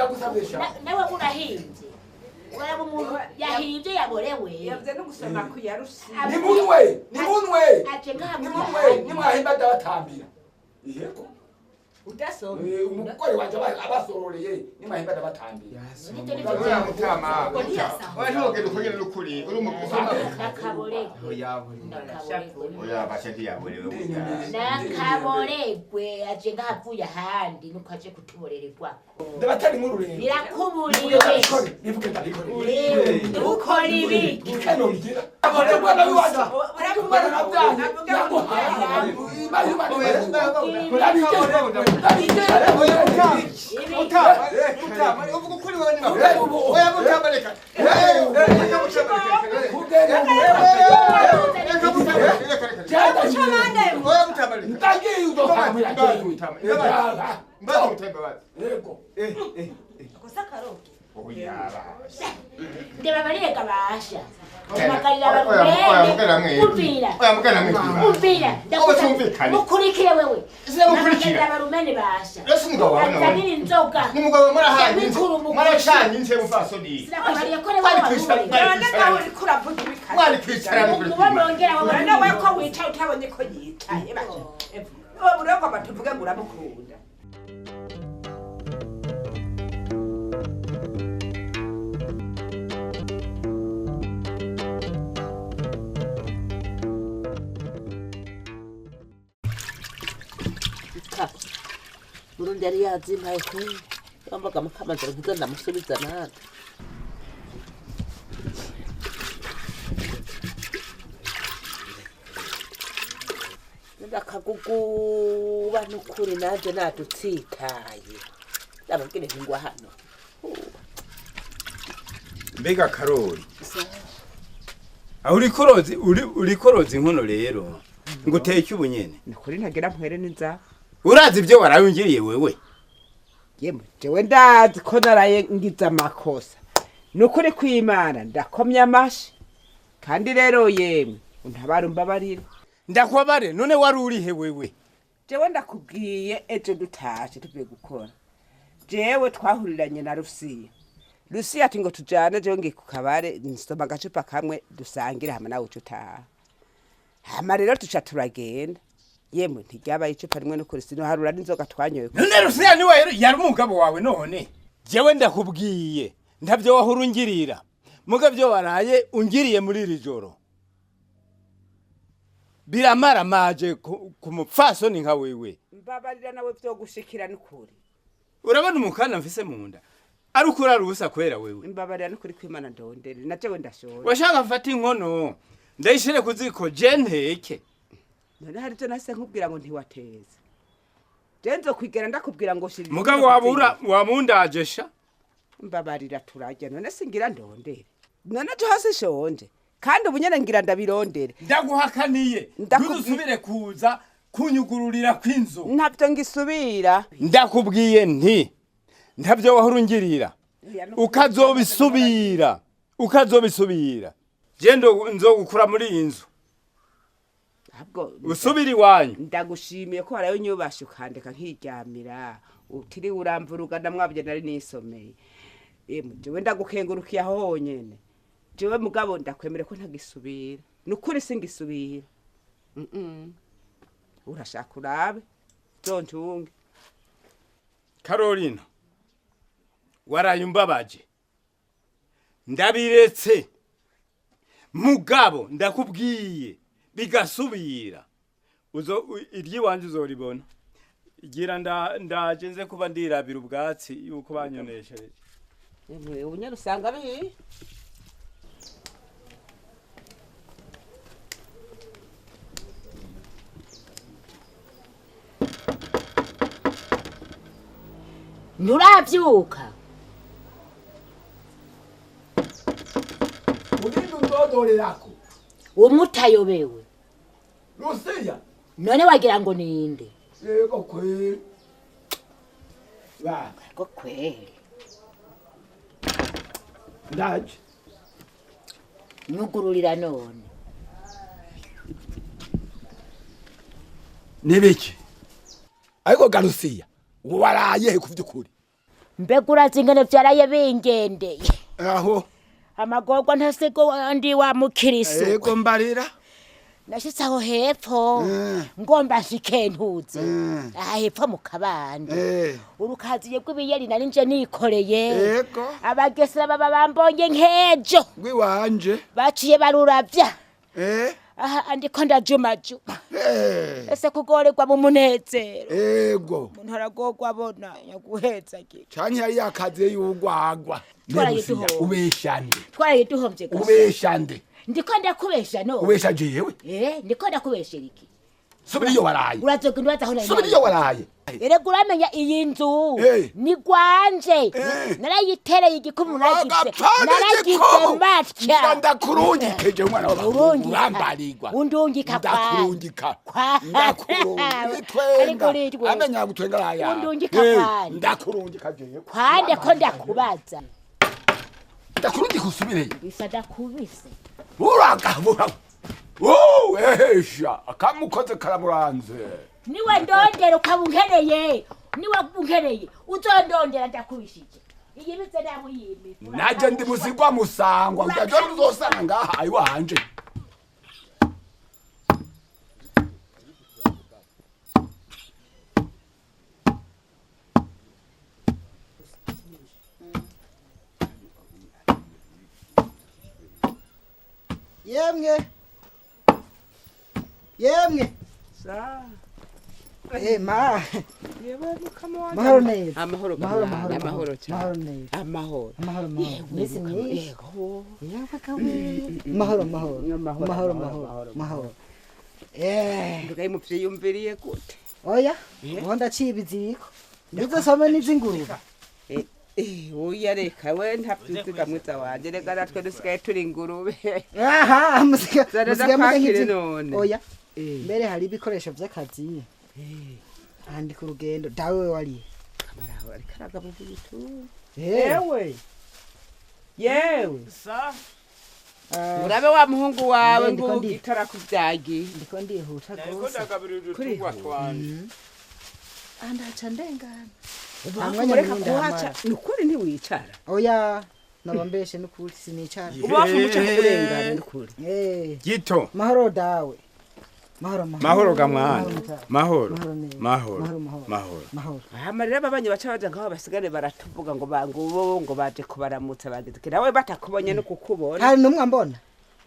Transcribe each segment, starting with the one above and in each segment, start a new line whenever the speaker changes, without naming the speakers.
Ndagusabye sha.
Nawe urahinze. Uraba umuntu yahinze yaborewe.
Yavuze no gusoma ku ya Rusiya.
Nimunwe, nimunwe.
Aje ngaha
Nimunwe, nimwahimba ndabatambira. Yego.
Udasoma.
Umugore wanje abasororeye nimwahimba ndabatambira.
Oya mutama. Oya ntugende uko nyene n'ukuri. Uri umugore.
Nakaboregwe.
Oya oya basha ntiyaborewe burya.
Nakaboregwe aje ngaha avuye ahandi nuko aje kutuborererwa.
Ndabatari inkuru rero.
Birakuburiye.
Nivuge ndabikore.
Ukora ibi.
Kano ngira. Abone bwana wiwaje. Umwana nabyaye.
Mutama, uvuga ukuri wewe ni makuru. Oya mutama reka. Reka mutama reka. Reka mutama reka reka. Oya mutama reka.
Ndagiye udohamira.
Mbaza mutama bazi.
Yego.
Gusa karoke.
Oya basha.
Ndababarire kabasha.
Oya mugana mwe.
Umvira.
Oya mugana mwe.
Umvira.
Ndakutumvikane.
Mukurikire wewe.
Sinagukurikira.
Abarumene basha.
Rese umugabo wawe none.
Azanira inzoga.
Ni umugabo murahanye.
Ndabikura
Mwaracanye inze mufasoni.
Sinakubariye ko rero
Mwari kwicara.
None nawe uriko uravuga ibikari.
Mwari kwicara mukuri.
Ubonongera wowe.
None we ko wicaye utabonye ko yicaye basha. Ubu uragomba tuvuge ngo uramukunda.
Burundi yari yazimpaye ko yambaga mukamanzara kuza ndamusubiza nande. Ndakaguguba n'ukuri nanje nadutsitaye. Ndababwire ntingwa hano.
Mbega Karori. Aho urikorozi urikorozi inkono rero. Ngo uteke ubunyene.
Nukuri ntagira mpwere n'inzara.
Urazi ibyo warayungiriye wewe.
Yemwe jewe ndazi ko naraye ngize amakosa. Nukuri kw'Imana ndakomye amashi. Kandi rero yemwe untabara umbabarire.
Ndakwabare none wari urihe wewe?
Jewe ndakubwiye ejo dutashe tuvuye gukora. Jewe twahuriranye na Rusiya. Rusiya ati ngo tujane jewe ngiye ku kabare nsoma agacupa kamwe dusangire hama nawe uce utaha. Hama rero tuca turagenda. Yemwe ntiryabaye icupa rimwe n'ukuri sinoharura n'inzoga twanyoye.
None Rusiya niwe yari umugabo wawe none. Jewe ndakubwiye ntavyo wahora ungirira. Mugabo waraye ungiriye muri iri joro. Biramara maje ku mupfasoni nka wewe.
Mbabarira nawe vyo gushikira n'ukuri.
Urabona umukana mfise munda. Ari ukurara ubusa kwera wewe.
Mbabarira n'ukuri kw'Imana ndondere na jewe ndashobora.
Washaka mfata inkono ndayishire kuziko je nteke.
None hari ivyo nahise nkubwira ngo ntiwateze. Je nzokwigera ndakubwira ngo shira.
Mugabo wabura wamundaje sha.
Mbabarira turarya none singira ndondere. None jo hasi shonje. Kandi ubu nyene ngira ndabirondere.
Ndaguhakaniye. Ntuzusubire kuza kunyugururira kw'inzu.
Ntavyo ngisubira.
Ndakubwiye nti ntavyo wahora ungirira. Ukazobisubira. Ukazobisubira. Je nzogukura muri iyi nzu.
Ahubwo
usubira iwanyu.
Ndagushimiye ko waraye unyubashe ukandeka nkiryamira. Utiri uramvuruga ndamwabye nari nisomeye. Emwe jewe ndagukengurukiye aho honyene. Jewe mugabo ndakwemere ko ntagisubira. Nukuri singisubira. Urashaka urabe. Zontunge.
Carolina. Waraye umbabaje. Ndabiretse. Mugabo ndakubwiye bigasubira. Uzo iryiwanje uzoribona. Igira ndaje nze kuba ndirabira ubwatsi yuko banyoneshereje.
Emwe ubunyene usanga bihi.
Nturavyuka.
Urinde undodorerako.
Umutayobewe.
Lucia.
None wagira ngo ninde?
Yego kweli. Ba.
Yego kweli.
Ndaje.
Nugururira none.
Nibiki? Ariko Galusia, waraye ku vyukuri.
Mbega urazi ingene vyaraye bingendeye.
Aho
amagorwa ntasego ndi wa mukirisu.
Ego mbarira.
Nashitse aho hepfo ngomba nshike ntuze aha hepfo mu kabande urukaziye rw'ibiyeri nari nje nikoreye.
Ego
abagesera baba bambonye nk'ejo
rw'iwanje
baciye baruravya. Aha andiko ndajumajuma. Ese kugorerwa mu munezero.
Ego
umuntu aragorwa abona nyaguheza
canke yari yakaziye y'ugwagwa. Ubeshande
twaraye duhomvye gusa.
Ubeshande
ndiko ndakubesha no.
Ubesha jewe?
Ndiko ndakubeshera iki?
Subira iyo waraye.
Urazogenda uraza aho nari.
Subira iyo waraye.
Erega uramenya iyi nzu ni gwanje. Narayitereye igikumu naragize. Naragize matya.
Ndakurungikeje umwana wawe. Urambarirwa.
Undungika kwa.
Ndakurungika. Ndakurungika. Amenya gutwenga raya.
Undungika kwa.
Ndakurungika jewe.
Kwande ko ndakubaza.
Ndakurungika usubireye.
Bisa ndakubise.
Uragabura. Oh, ehesha akamukoze karamuranze.
Niwe ndondera ukabunkereye. Niwe bunkereye. Uzondondera ndakubishije. Iyibize namuyimi.
Naje ndi musigwa musangwa ujaje uzosanga ngaha ayiwanje.
Yemwe. Yemwe.
Sa.
Ma.
Yewe mukama wanje.
Mahoro neza.
Amahoro mahoro amahoro cyane. Amahoro.
Amahoro mahoro. Misi myinshi. Mahoro mahoro. Mahoro mahoro. Mahoro.
Ndugaye muvyiyumviriye gute?
Oya, ubu ndacibiziko. Ndizosome n'izingurube.
Oya reka we ntavyuziga mwiza wanje reka natwe dusigaye turi ingurube.
Aha, musigaye
kwakire none.
Oya. Mbere hari ibikoresho vy'akazi. Andika urugendo dawe wari.
Kamaraho ariko aragabura ibitu. Yewe. Yewe.
Sa.
Urabe wa muhungu wawe ngo gitara kuvyagi.
Ndiko ndihuta gose.
Ndiko ndagaburira utugwa twanje.
Andaca ndengana.
Amwanya kuhaca nukuri ntiwicara.
Oya. Nabambeshe nukuri sinicara.
Ubafu muce kurengana nukuri.
Gito.
Mahoro dawe. Mahoro mahoro.
Mahoro gamwana. Mahoro. Mahoro. Mahoro.
Mahoro.
Amarira babanye baca baja ngaho basigare baratuvuga ngo bangubo ngo baje kubaramutsa bageze. Nawe batakubonye no kukubona.
Hari numwe mbona.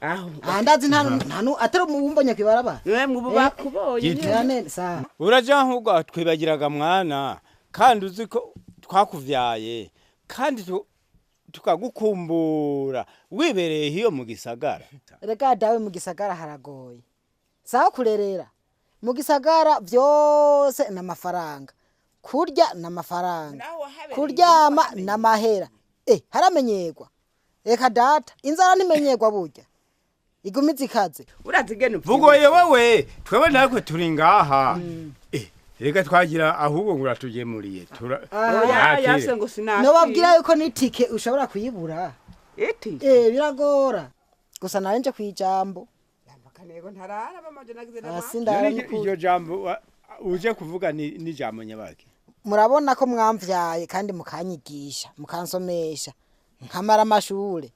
Aho.
Andazi nta nta atari umumbonye kwibaraba.
Mwe ubu bakubonye.
Cyane sa.
Uraja nkubwo twibagiraga mwana kandi uzi ko twakuvyaye kandi tukagukumbura wibereye hiyo mu gisagara.
Rega dawe mu gisagara haragoye. Sawa kurerera. Mu gisagara vyose n'amafaranga. Kurya n'amafaranga. Kuryama n'amahera. Haramenyerwa. Eka data, inzara ntimenyerwa burya. Igumiza ikaze.
Urazigena
vugoye wewe, twewe natwe turi ngaha. Reka twagira ahubwo ngo uratugemuriye.
Oya yase ngo sinakira.
No babwira yuko nitike ushobora kuyibura.
Iti?
Biragora. Gusa narenje kwijambo.
Kanego ntarara bamaje nagize
na.
Iryo jambo uje kuvuga ni jambo nyabaki.
Murabona ko mwamvyaye kandi mukanyigisha, mukansomesha. Nkamara amashure.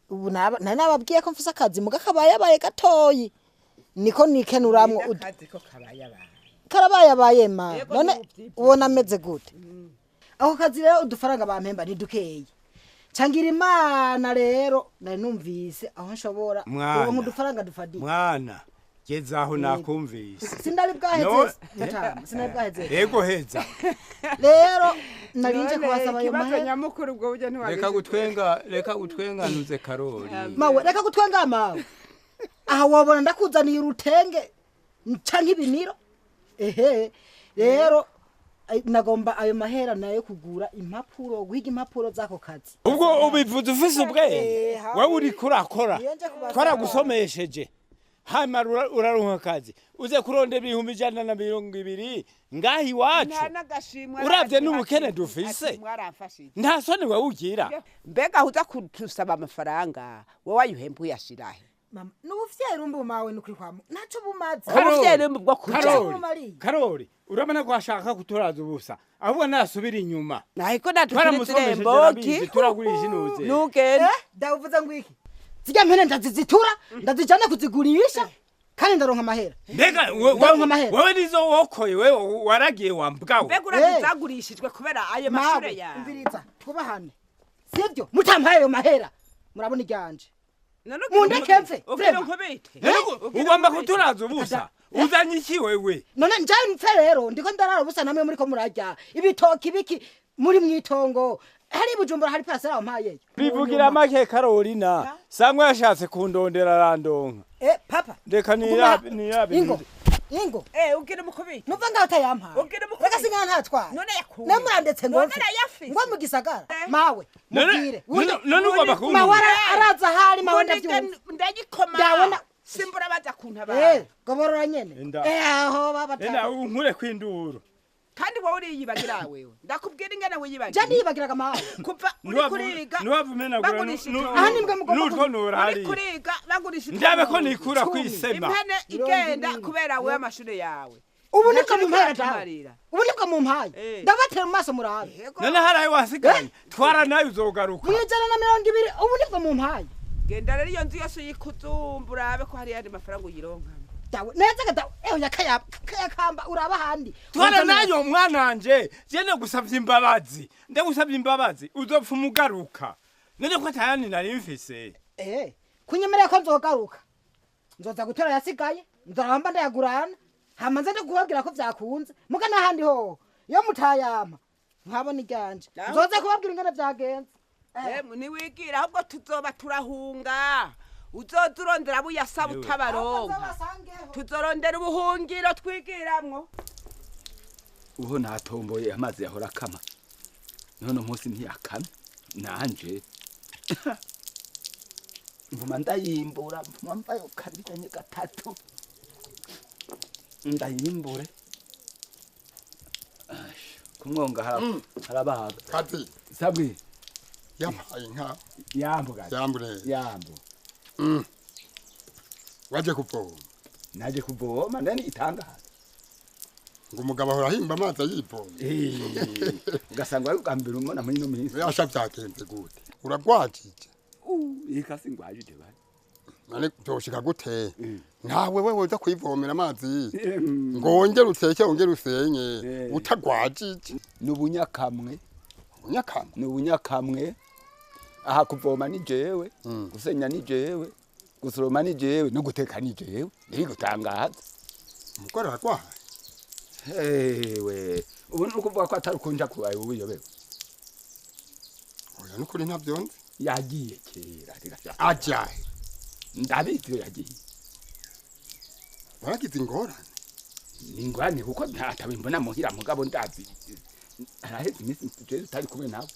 Ubu nari nababwiye ko mfise akazi mugakabaye abaye gatoyi. Niko nikenuramwo
akazi ko kabaye abaye.
Karabaye abaye ma. None ubona ameze gute? Ako kazi rero udufaranga bampemba ni dukeye. Changira Imana rero nari numvise aho nshobora uwo mudufaranga dufadiye.
Mwana geza aho nakumvise.
Sindari bwaheze mutama, sinari bwaheze.
Yego heza.
Rero narinje kubasaba ayo
mahera.
Ikibazo
nyamukuru ubwo buryo ntiwabishe.
Reka gutwenga, reka gutwenganuze Karori.
Mawe reka gutwenga mawe. Aha wabona ndakuzaniye urutenge canke ibiniro. Ehe rero nagomba ayo mahera nayo kugura impapuro guhiga impapuro zako kazi.
Ubwo ubivuze ufise ubwenge wewe uri kurakora twaragusomesheje hama uraronka akazi uze kuronde 120,000 ngaha iwacu uravye n'ubukene dufise nta soni wewe ugira.
Mbega uza kutusaba amafaranga wowe ayuhemba uyashirahe?
Mama n'ubufyere umbu mawe nukuri kwa naco bumaze.
Ubufyere umbu bwo kuja.
Karori Urabona ko ashaka kuturaza ubusa. Ahubwo nasubira inyuma.
Nahiko natukirize
Twaramusomesheje
mboki.
turagurisha inuze.
Nugende.
Ndavuze ngo iki? Zijya mpene ndazizitura, ndazijana kuzigurisha kandi ndaronka amahera.
Mbega
Ndaronka amahera.
wewe nizo wokoye wewe waragiye wambwawe.
Mbega urazizagurishijwe kubera ayo mashure yawe.
Umviriza, twubahane. Sivyo? Mutampaye ayo mahera. Murabona iryanje.
None
Mundeke mfe,
ugira
vrema.
nkubite.
Ugomba kuturaza ubusa. Uzanye iki wewe?
None nje mfe rero ndiko ndarara ubusa namwe muriko murarya. Ibitoki biki muri mwitongo. Hari Bujumbura hari parcelle wampayeyo.
Bivugira make Carolina. Sangwa yashatse kundondera arandonka.
Papa.
Reka nirabe nirabe.
Ingo. Ingo.
Ugira umukubite.
Nuva ngaho utayampaye.
Ugira umukubite.
Reka singana ntatwaye.
None yakuye.
Namurandetse ngo
None
mfe.
arayafise.
Ngo mu gisagara. Mawe. Mubwire.
None ugomba kumbwira.
Mawe araza ahari mawe ndavyumva.
Ndagikoma.
Ndabona.
Simbura baza kuntabara.
Goborora nyene. Aho baba.
Enda unkure kwinduru.
Kandi wowe uriyibagira wewe. Ndakubwira ingene wiyibagira.
Je niyibagiraga mawe.
Kuva uri kuriga.
Nuwavumenagura.
Aha nimbwa mugomba
nutwo
Uri kuriga bagurisha.
Ndabe ko nikura kwisema.
Impene igenda kubera wewe amashure yawe.
Ubu nibwo mumpaye dawe. Ubu nibwo mumpaye. Ndabatera mu maso murabe.
None haraye wasigaye. Twara nayo uzogaruka.
120 ubu nibwo mumpaye.
Genda rero iyo nzu yose yikuzumba urabe ko hari yandi mafaranga uyironka.
Dawe neza gadawe eho yakayakamba uraba handi.
Twara nayo mwananje. Je ndagusavye imbabazi. Ndagusavye imbabazi uzopfa umugaruka. None ko atayandi nari mfise.
Kunyemerera ko nzogaruka. Nzoza gutora yasigaye, nzoramba ndayagurana. Hama nze ndakubabwira ko vyakunze. Muga nahandi ho. Iyo mutayama nkabona iryanje. Nzoza kubabwira ingene vyagenze.
Niwigira ahubwo tuzoba turahunga. Uzoza urondera abo uyasaba utabaronka. Tuzorondera ubuhungiro twigiramwo.
Uho natomboye amazi yahora akama. None umunsi ntiyakamye. Nanje mvuma ndayimbura, mvuma mvayo kabiri canke gatatu. Ndayimbure. Kumwonga harabahaga.
Kazi.
Sabwi.
Yampaye inka.
Yambu gazi.
Yambure.
Yambu.
Waje kuvoma.
Naje kuvoma ndani itangaza.
Ngo umugabo ahora ahimba amazi ayivoma.
Ugasanga ari ubwa mbere umubona muri ino minsi.
Yasha vyagenze gute? Uragwajije.
Ika singwajije bari.
None vyoshika gute? Nkawe wewe uza kwivomera amazi. Ngo wongere uteke wongere usenye. Utagwajije.
N'ubunyakamwe.
Ubunyakamwe?
N'ubunyakamwe. Aha kuvoma ni jewe, gusenya ni jewe, gusoroma ni jewe, no guteka ni jewe. Ntibigutangaza.
Umugore aragwaye.
Ewe, ubu ni ukuvuga ko atari ukunja kubaye ubuyobewe.
Oya nukuri ntavyo nzi.
Yagiye kera.
Ajahe.
Ndabizi iyo yagiye.
Waragize ingorane.
Ni ingorane kuko ntabimbona muhira mugabo ndazi. Araheze iminsi tutari kumwe nawe.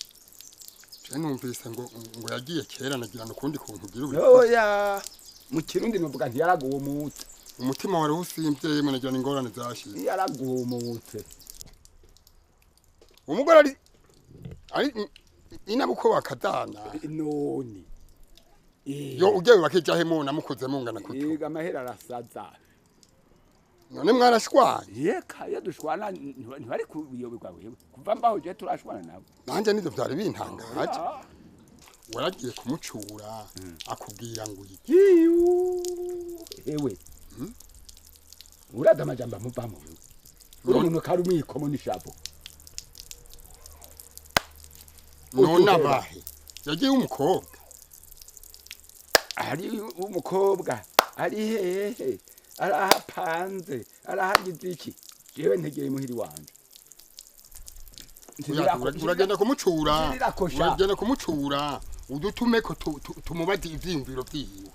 Je numvise ngo yagiye kera nagira nukundi kuntu ugira ubu.
Oya, mu Kirundi novuga ntiyaragumutse.
Umutima wari usimvye yemwe nagira ingorane zashize.
Yaragumutse.
Umugore ari inabuko bakadana.
None.
Yo ugiye bakija he muna mukuze mungana kuto.
Yega amahera arasaza.
None mwarashwanye.
Yeka iyo dushwana ntibari kuyoberwa wewe. Kuva mbaho je turashwana nawe.
Nanje nivyo vyari bintangaje. Waragiye kumucura akubwira ngo iki.
Ewe. Urada amajambo amuvamo wewe. Uri umuntu kari umwikomo n'ishabo.
None abahe. Yagiye umukobwa.
Ari umukobwa ari hehe arahapanze arahagize iki jewe ntegeye muhiri wanje.
Uragenda kumucura. Uragenda kumucura udutumeko tumubaze ivyiyumviro vyiwe.